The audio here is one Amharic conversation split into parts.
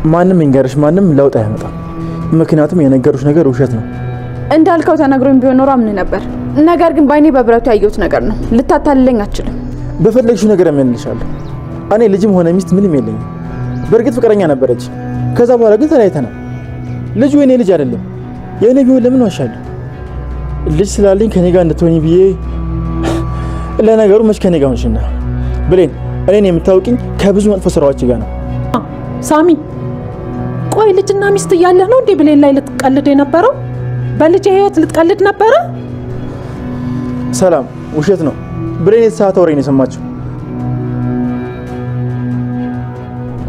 ማንም ይንገርሽ ማንም ለውጥ አያመጣም። ምክንያቱም የነገሩሽ ነገር ውሸት ነው። እንዳልከው ተነግሮኝ ቢሆን ኖሮ አምን ነበር። ነገር ግን በአይኔ በብረቱ ያየሁት ነገር ነው። ልታታልለኝ አትችልም። በፈለግሽው ነገር እምልልሻለሁ። እኔ ልጅም ሆነ ሚስት ምንም የለኝም። በእርግጥ ፍቅረኛ ነበረች። ከዛ በኋላ ግን ተለያይተናል። ልጁ የኔ ልጅ አይደለም። የእኔ ቢሆን ለምን ዋሻለሁ? ልጅ ስላለኝ ከኔ ጋር እንድትሆኝ ብዬ። ለነገሩ መች ከኔ ጋር ሆንሽና። ብሌን፣ እኔን የምታውቂኝ ከብዙ መጥፎ ስራዎች ጋር ነው። ሳሚ፣ ቆይ ልጅና ሚስት እያለህ ነው እንዴ ብሌን ላይ ልትቀልድ የነበረው? በልጅ ህይወት ልትቀልድ ነበረ? ሰላም፣ ውሸት ነው። ብሌን የተሳሳተ ወሬ ነው የሰማችው።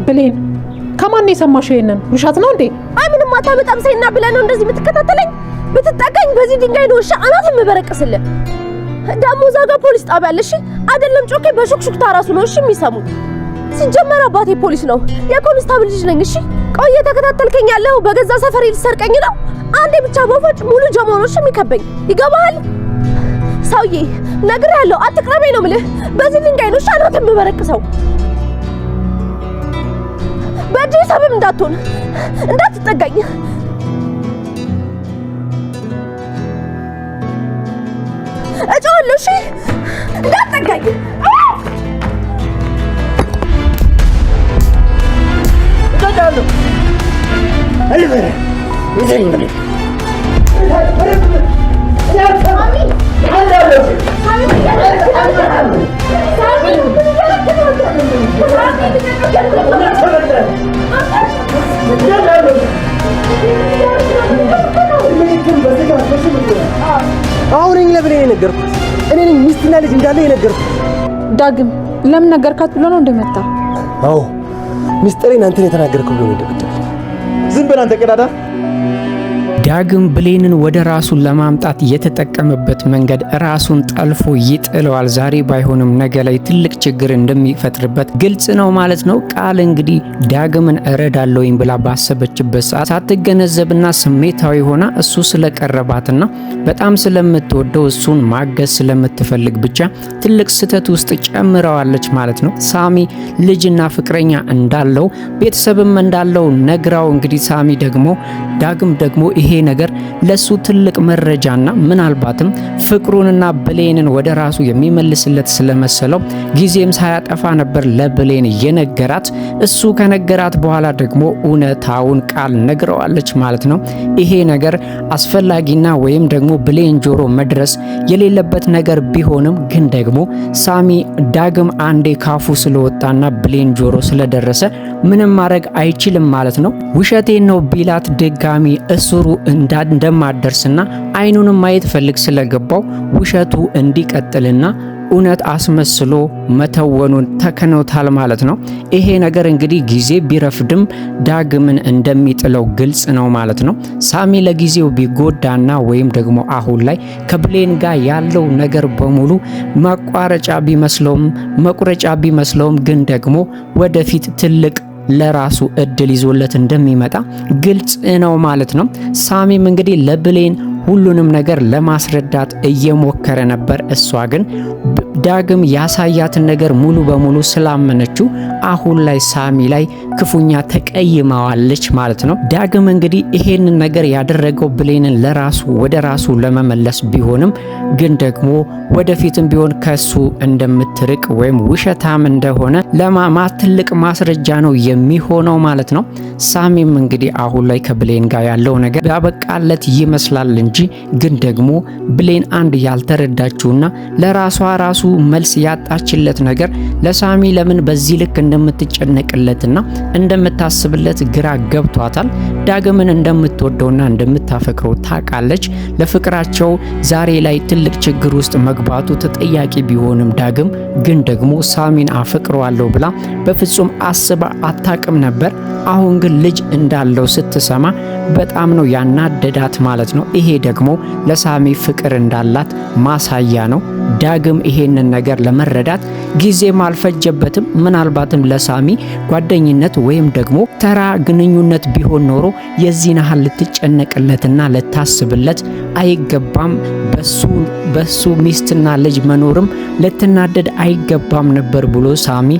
ብሌን፣ ከማን ነው የሰማሽው ይሄንን? ውሸት ነው እንዴ? አይ ምንም አታመጣም ሰይና ብለህ ነው እንደዚህ የምትከታተለኝ? ብትጠጋኝ በዚህ ድንጋይ ነው እሺ አናት የምበረቅስልህ። ደግሞ እዛ ጋር ፖሊስ ጣቢያ አለ። እሺ አይደለም ጮኬ በሹክሹክታ ራሱ ነው እሺ የሚሰሙት። ሲጀመር አባቴ ፖሊስ ነው፣ የኮንስታብል ልጅ ነኝ። እሺ ቆይ እየተከታተልከኝ ያለው በገዛ ሰፈሬ ልትሰርቀኝ ነው? አንዴ ብቻ በፎጭ ሙሉ ጀሞ ነው እሺ የሚከበኝ። ይገባሃል ሰውዬ? ነግሬሃለሁ፣ አትቅረበኝ ነው የምልህ። በዚህ ድንጋይ ነው እሺ አናት የምበረቅሰው። በእጅ ሰበብ እንዳትሆን እንዳትጠጋኝ። እጮሃለሁ። እሺ እንዳትጠጋኝ። አሁን እኔ ለብሌን የነገርኩት እኔ ነኝ፣ ሚስትና ልጅ እንዳለ የነገርኩት። ዳግም ለምን ነገርካት ብሎ ነው እንደመጣ? አዎ ሚስጥሬን አንተን የተናገርከው ብሎ ነው የደበደበኝ። ዝም በል አንተ ቀዳዳ። ዳግም ብሌንን ወደ ራሱ ለማምጣት የተጠቀመበት መንገድ ራሱን ጠልፎ ይጥለዋል። ዛሬ ባይሆንም ነገ ላይ ትልቅ ችግር እንደሚፈጥርበት ግልጽ ነው ማለት ነው። ቃል እንግዲህ ዳግምን እረዳለሁኝ ብላ ባሰበችበት ሰዓት ሳትገነዘብና ስሜታዊ ሆና እሱ ስለቀረባትና በጣም ስለምትወደው እሱን ማገዝ ስለምትፈልግ ብቻ ትልቅ ስህተት ውስጥ ጨምረዋለች ማለት ነው። ሳሚ ልጅና ፍቅረኛ እንዳለው ቤተሰብም እንዳለው ነግራው እንግዲህ ሳሚ ደግሞ ዳግም ደግሞ ይሄ ነገር ለሱ ትልቅ መረጃና ምናልባትም ፍቅሩንና ብሌንን ወደ ራሱ የሚመልስለት ስለመሰለው ጊዜም ሳያጠፋ ነበር ለብሌን የነገራት። እሱ ከነገራት በኋላ ደግሞ እውነታውን ቃል ነግረዋለች ማለት ነው። ይሄ ነገር አስፈላጊና ወይም ደግሞ ብሌን ጆሮ መድረስ የሌለበት ነገር ቢሆንም ግን ደግሞ ሳሚ ዳግም አንዴ ካፉ ስለወጣና ብሌን ጆሮ ስለደረሰ ምንም ማድረግ አይችልም ማለት ነው። ውሸቴን ነው ቢላት ድጋሚ እስሩ እንደማደርስና አይኑንም ማየት ፈልግ ስለገባው ውሸቱ እንዲቀጥልና እውነት አስመስሎ መተወኑን ተከኖታል ማለት ነው። ይሄ ነገር እንግዲህ ጊዜ ቢረፍድም ዳግምን እንደሚጥለው ግልጽ ነው ማለት ነው። ሳሚ ለጊዜው ቢጎዳና ወይም ደግሞ አሁን ላይ ከብሌን ጋር ያለው ነገር በሙሉ ማቋረጫ ቢመስለውም መቁረጫ ቢመስለውም ግን ደግሞ ወደፊት ትልቅ ለራሱ እድል ይዞለት እንደሚመጣ ግልጽ ነው ማለት ነው። ሳሚም እንግዲህ ለብሌን ሁሉንም ነገር ለማስረዳት እየሞከረ ነበር። እሷ ግን ዳግም ያሳያትን ነገር ሙሉ በሙሉ ስላመነችው አሁን ላይ ሳሚ ላይ ክፉኛ ተቀይማዋለች ማለት ነው። ዳግም እንግዲህ ይሄንን ነገር ያደረገው ብሌንን ለራሱ ወደ ራሱ ለመመለስ ቢሆንም ግን ደግሞ ወደፊትም ቢሆን ከሱ እንደምትርቅ ወይም ውሸታም እንደሆነ ለማማ ትልቅ ማስረጃ ነው የሚሆነው ማለት ነው። ሳሚም እንግዲህ አሁን ላይ ከብሌን ጋር ያለው ነገር ያበቃለት ይመስላል እንጂ ግን ደግሞ ብሌን አንድ ያልተረዳችውና ለራሷ ራሱ መልስ ያጣችለት ነገር ለሳሚ ለምን በዚህ ልክ እንደምትጨነቅለትና እንደምታስብለት ግራ ገብቷታል። ዳግምን እንደምትወደውና እንደምታፈቅረው ታውቃለች። ለፍቅራቸው ዛሬ ላይ ትልቅ ችግር ውስጥ መግባቱ ተጠያቂ ቢሆንም ዳግም ግን ደግሞ ሳሚን አፈቅረዋለሁ ብላ በፍጹም አስባ አታቅም ነበር። አሁን ግን ልጅ እንዳለው ስትሰማ በጣም ነው ያናደዳት ማለት ነው። ይሄ ደግሞ ለሳሚ ፍቅር እንዳላት ማሳያ ነው። ዳግም ይሄንን ነገር ለመረዳት ጊዜም አልፈጀበትም። ምናልባትም ለሳሚ ጓደኝነት ወይም ደግሞ ተራ ግንኙነት ቢሆን ኖሮ የዚህን ያህል ልትጨነቅለትና ልታስብለት አይገባም፣ በሱ ሚስትና ልጅ መኖርም ልትናደድ አይገባም ነበር ብሎ ሳሚ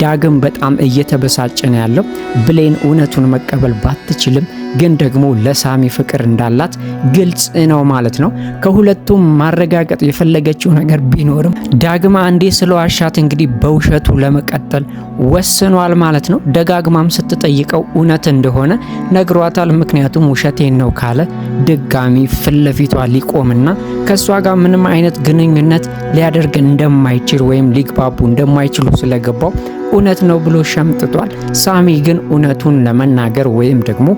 ዳግም በጣም እየተበሳጨ ነው ያለው። ብሌን እውነቱን መቀበል ባትችልም ግን ደግሞ ለሳሚ ፍቅር እንዳላት ግልጽ ነው ማለት ነው። ከሁለቱም ማረጋገጥ የፈለገችው ነገር ቢኖርም ዳግም አንዴ ስለዋሻት እንግዲህ በውሸቱ ለመቀጠል ወስኗል ማለት ነው። ደጋግማም ስትጠይቀው እውነት እንደሆነ ነግሯታል። ምክንያቱም ውሸቴን ነው ካለ ድጋሚ ፊት ለፊቷ ሊቆምና ከእሷ ጋር ምንም አይነት ግንኙነት ሊያደርግ እንደማይችል ወይም ሊግባቡ እንደማይችሉ ስለገባው እውነት ነው ብሎ ሸምጥጧል። ሳሚ ግን እውነቱን ለመናገር ወይም ደግሞ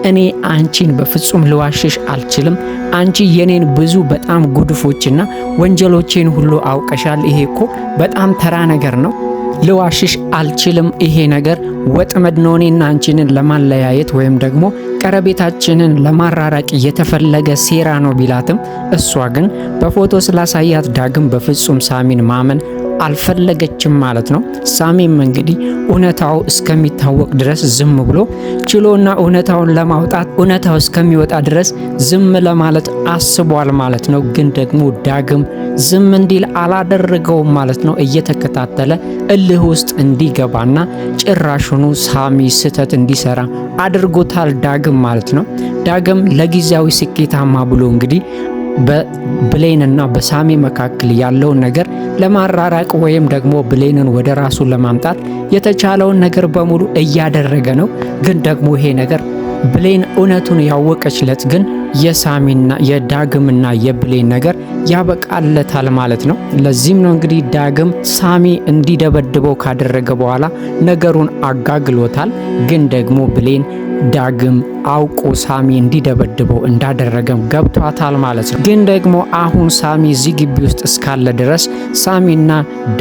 እኔ አንቺን በፍጹም ልዋሽሽ አልችልም፣ አንቺ የኔን ብዙ በጣም ጉድፎችና ወንጀሎቼን ሁሉ አውቀሻል። ይሄ እኮ በጣም ተራ ነገር ነው፣ ልዋሽሽ አልችልም። ይሄ ነገር ወጥመድ ነው፣ እኔና አንቺንን ለማለያየት ወይም ደግሞ ቀረቤታችንን ለማራራቅ የተፈለገ ሴራ ነው ቢላትም እሷ ግን በፎቶ ስላሳያት ዳግም በፍጹም ሳሚን ማመን አልፈለገችም ማለት ነው። ሳሚም እንግዲህ እውነታው እስከሚታወቅ ድረስ ዝም ብሎ ችሎና እውነታውን ለማውጣት እውነታው እስከሚወጣ ድረስ ዝም ለማለት አስቧል ማለት ነው። ግን ደግሞ ዳግም ዝም እንዲል አላደረገውም ማለት ነው። እየተከታተለ እልህ ውስጥ እንዲገባና ጭራሹኑ ሳሚ ስህተት እንዲሰራ አድርጎታል ዳግም ማለት ነው። ዳግም ለጊዜያዊ ስኬታማ ብሎ እንግዲህ በብሌንና በሳሚ መካከል ያለውን ነገር ለማራራቅ ወይም ደግሞ ብሌንን ወደ ራሱ ለማምጣት የተቻለውን ነገር በሙሉ እያደረገ ነው። ግን ደግሞ ይሄ ነገር ብሌን እውነቱን ያወቀችለት ግን የሳሚና የዳግምና የብሌን ነገር ያበቃለታል ማለት ነው። ለዚህም ነው እንግዲህ ዳግም ሳሚ እንዲደበድበው ካደረገ በኋላ ነገሩን አጋግሎታል። ግን ደግሞ ብሌን ዳግም አውቆ ሳሚ እንዲደበድበው እንዳደረገም ገብቷታል ማለት ነው። ግን ደግሞ አሁን ሳሚ እዚህ ግቢ ውስጥ እስካለ ድረስ ሳሚና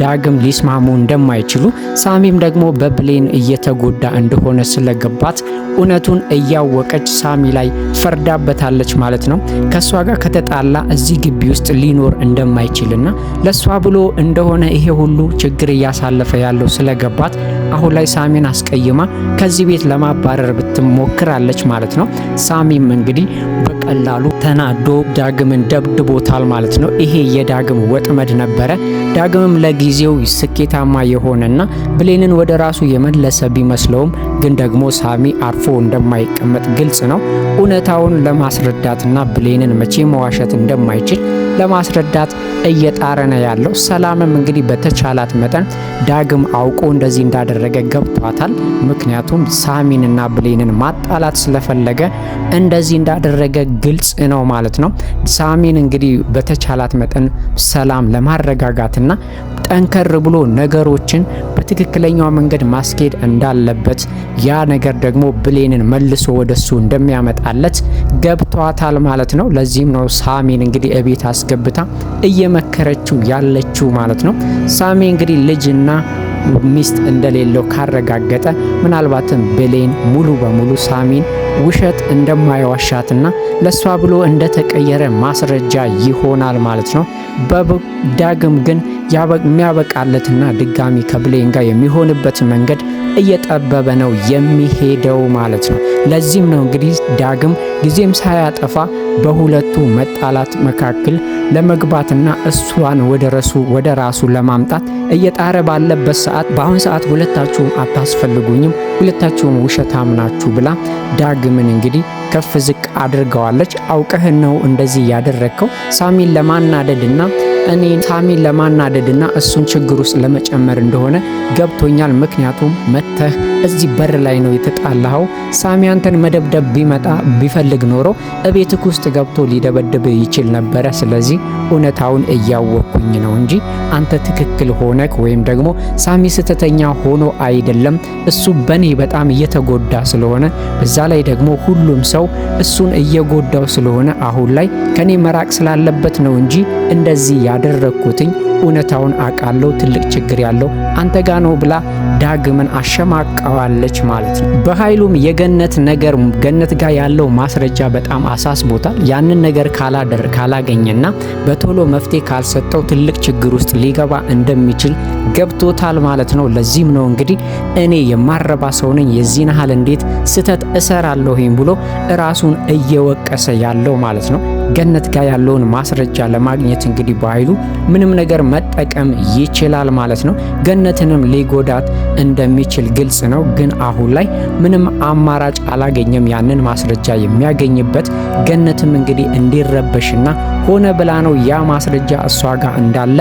ዳግም ሊስማሙ እንደማይችሉ፣ ሳሚም ደግሞ በብሌን እየተጎዳ እንደሆነ ስለገባት እውነቱን እያወቀች ሳሚ ላይ ፈርዳበታለች ማለት ነው። ከእሷ ጋር ከተጣላ እዚህ ግቢ ውስጥ ሊኖር እንደማይችልና ለእሷ ብሎ እንደሆነ ይሄ ሁሉ ችግር እያሳለፈ ያለው ስለገባት አሁን ላይ ሳሚን አስቀይማ ከዚህ ቤት ለማባረር ብትሞክራለች ማለት ነው። ሳሚም እንግዲህ በቀላሉ ተናዶ ዳግምን ደብድቦታል ማለት ነው። ይሄ የዳግም ወጥመድ ነበረ። ዳግምም ለጊዜው ስኬታማ የሆነና ብሌንን ወደ ራሱ የመለሰ ቢመስለውም ግን ደግሞ ሳሚ አርፎ እንደማይቀመጥ ግልጽ ነው። እውነታውን ለማስረዳትና ብሌንን መቼ መዋሸት እንደማይችል ለማስረዳት እየጣረ ነው ያለው። ሰላምም እንግዲህ በተቻላት መጠን ዳግም አውቆ እንደዚህ እንዳደረገ ገብቷታል። ምክንያቱም ሳሚንና ብሌንን ማጣላት ስለፈለገ እንደዚህ እንዳደረገ ግልጽ ነው ማለት ነው። ሳሚን እንግዲህ በተቻላት መጠን ሰላም ለማረጋጋትና ጠንከር ብሎ ነገሮችን በትክክለኛው መንገድ ማስኬድ እንዳለበት፣ ያ ነገር ደግሞ ብሌንን መልሶ ወደሱ እንደሚያመጣለት ገብቷታል ማለት ነው። ለዚህም ነው ሳሚን እንግዲህ እቤት አስገብታ እየመከረችው ያለችው ማለት ነው። ሳሚ እንግዲህ ልጅና ሚስት እንደሌለው ካረጋገጠ ምናልባትም ብሌን ሙሉ በሙሉ ሳሚን ውሸት እንደማይዋሻትና ለሷ ብሎ እንደተቀየረ ማስረጃ ይሆናል ማለት ነው። ዳግም ግን የሚያበቃለትና ድጋሚ ከብሌን ጋር የሚሆንበት መንገድ እየጠበበ ነው የሚሄደው ማለት ነው። ለዚህም ነው እንግዲህ ዳግም ጊዜም ሳያጠፋ በሁለቱ መጣላት መካከል ለመግባትና እሷን ወደ ራሱ ለማምጣት እየጣረ ባለበት ሰዓት በአሁን ሰዓት ሁለታችሁም አታስፈልጉኝም፣ ሁለታችሁም ውሸታም ናችሁ ብላ ዳግምን እንግዲህ ከፍ ዝቅ አድርገዋለች። አውቀህ ነው እንደዚህ ያደረግከው ሳሚን ለማናደድና እኔ ሳሚን ለማናደድና እሱን ችግር ውስጥ ለመጨመር እንደሆነ ገብቶኛል። ምክንያቱም መተህ እዚህ በር ላይ ነው የተጣላኸው። ሳሚ አንተን መደብደብ ቢመጣ ቢፈልግ ኖሮ እቤትህ ውስጥ ገብቶ ሊደበድብ ይችል ነበረ። ስለዚህ እውነታውን እያወቅኩኝ ነው እንጂ አንተ ትክክል ሆነክ ወይም ደግሞ ሳሚ ስህተተኛ ሆኖ አይደለም። እሱ በኔ በጣም እየተጎዳ ስለሆነ፣ በዛ ላይ ደግሞ ሁሉም ሰው እሱን እየጎዳው ስለሆነ አሁን ላይ ከኔ መራቅ ስላለበት ነው እንጂ እንደዚህ ያደረግኩትኝ እውነታውን አውቃለሁ፣ ትልቅ ችግር ያለው አንተ ጋ ነው ብላ ዳግምን አሸማቀዋለች ማለት ነው። በኃይሉም የገነት ነገር ገነት ጋር ያለው ማስረጃ በጣም አሳስቦታል። ያንን ነገር ካላገኘና በቶሎ መፍትሄ ካልሰጠው ትልቅ ችግር ውስጥ ሊገባ እንደሚችል ገብቶታል ማለት ነው። ለዚህም ነው እንግዲህ እኔ የማረባ ሰው ነኝ፣ የዚህን ያህል እንዴት ስህተት እሰራለሁኝ ብሎ ራሱን እየወቀሰ ያለው ማለት ነው። ገነት ጋር ያለውን ማስረጃ ለማግኘት እንግዲህ በኃይሉ ምንም ነገር መጠቀም ይችላል ማለት ነው። ገነትንም ሊጎዳት እንደሚችል ግልጽ ነው። ግን አሁን ላይ ምንም አማራጭ አላገኘም ያንን ማስረጃ የሚያገኝበት። ገነትም እንግዲህ እንዲረበሽና ሆነ ብላ ነው ያ ማስረጃ እሷ ጋር እንዳለ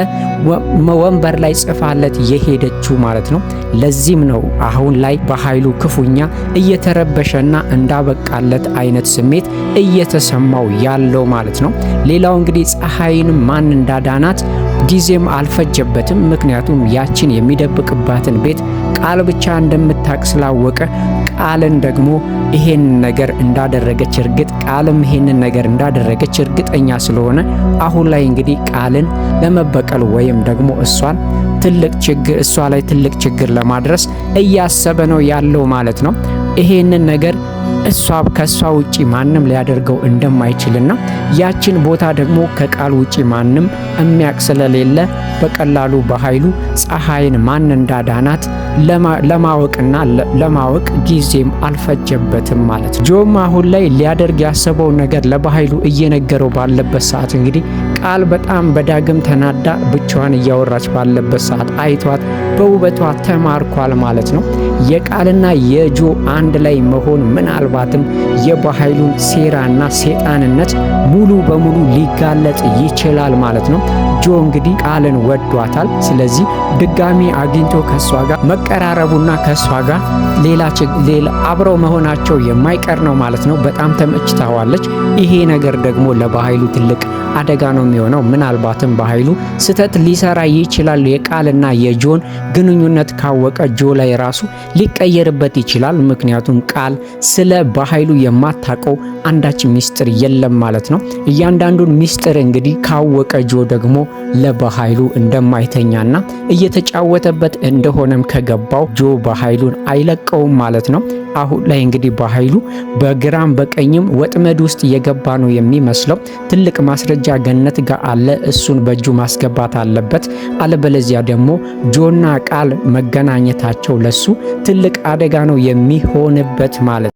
ወንበር ላይ ጽፋለት የሄደችው ማለት ነው። ለዚህም ነው አሁን ላይ በኃይሉ ክፉኛ እየተረበሸና እንዳበቃለት አይነት ስሜት እየተሰማው ያለው ማለት ነው። ሌላው እንግዲህ ፀሐይን ማን እንዳዳናት ጊዜም አልፈጀበትም። ምክንያቱም ያችን የሚደብቅባትን ቤት ቃል ብቻ እንደምታቅ ስላወቀ ቃልን ደግሞ ይሄን ነገር እንዳደረገች እርግጥ ቃልም ይሄንን ነገር እንዳደረገች እርግጠኛ ስለሆነ አሁን ላይ እንግዲህ ቃልን ለመበቀል ወይም ደግሞ እሷን ትልቅ ችግር እሷ ላይ ትልቅ ችግር ለማድረስ እያሰበ ነው ያለው ማለት ነው። ይሄንን ነገር እሷ ከሷ ውጪ ማንም ሊያደርገው እንደማይችልና ያችን ቦታ ደግሞ ከቃል ውጪ ማንም እሚያቅ ስለሌለ በቀላሉ በኃይሉ ፀሐይን ማን እንዳዳናት ለማወቅና ለማወቅ ጊዜም አልፈጀበትም ማለት ነው። ጆም አሁን ላይ ሊያደርግ ያሰበውን ነገር ለበኃይሉ እየነገረው ባለበት ሰዓት እንግዲህ ቃል በጣም በዳግም ተናዳ ብቻዋን እያወራች ባለበት ሰዓት አይቷት በውበቷ ተማርኳል ማለት ነው። የቃልና የጆ አንድ ላይ መሆን ምናልባትም የበኃይሉን ሴራና ሴጣንነት ሙሉ በሙሉ ሊጋለጥ ይችላል ማለት ነው። ጆ እንግዲህ ቃልን ወዷታል። ስለዚህ ድጋሚ አግኝቶ ከሷ ጋር መቀራረቡና ከሷ ጋር ሌላ ሌላ አብረው መሆናቸው የማይቀር ነው ማለት ነው። በጣም ተመችታዋለች። ይሄ ነገር ደግሞ ለበኃይሉ ትልቅ አደጋ ነው የሚሆነው። ምናልባትም በኃይሉ ስህተት ሊሰራ ይችላል። የቃልና የጆን ግንኙነት ካወቀ ጆ ላይ ራሱ ሊቀየርበት ይችላል። ምክንያቱም ቃል ስለ በኃይሉ የማታውቀው አንዳች ሚስጥር የለም ማለት ነው። እያንዳንዱን ሚስጥር እንግዲህ ካወቀ ጆ ደግሞ ለበኃይሉ እንደማይተኛና እየተጫወተበት እንደሆነም ከገባው ጆ በኃይሉን አይለቀውም ማለት ነው። አሁን ላይ እንግዲህ በኃይሉ በግራም በቀኝም ወጥመድ ውስጥ የገባ ነው የሚመስለው። ትልቅ ማስረጃ ገነት ጋር አለ። እሱን በእጁ ማስገባት አለበት። አለበለዚያ ደግሞ ጆና ቃል መገናኘታቸው ለሱ ትልቅ አደጋ ነው የሚሆንበት ማለት ነው።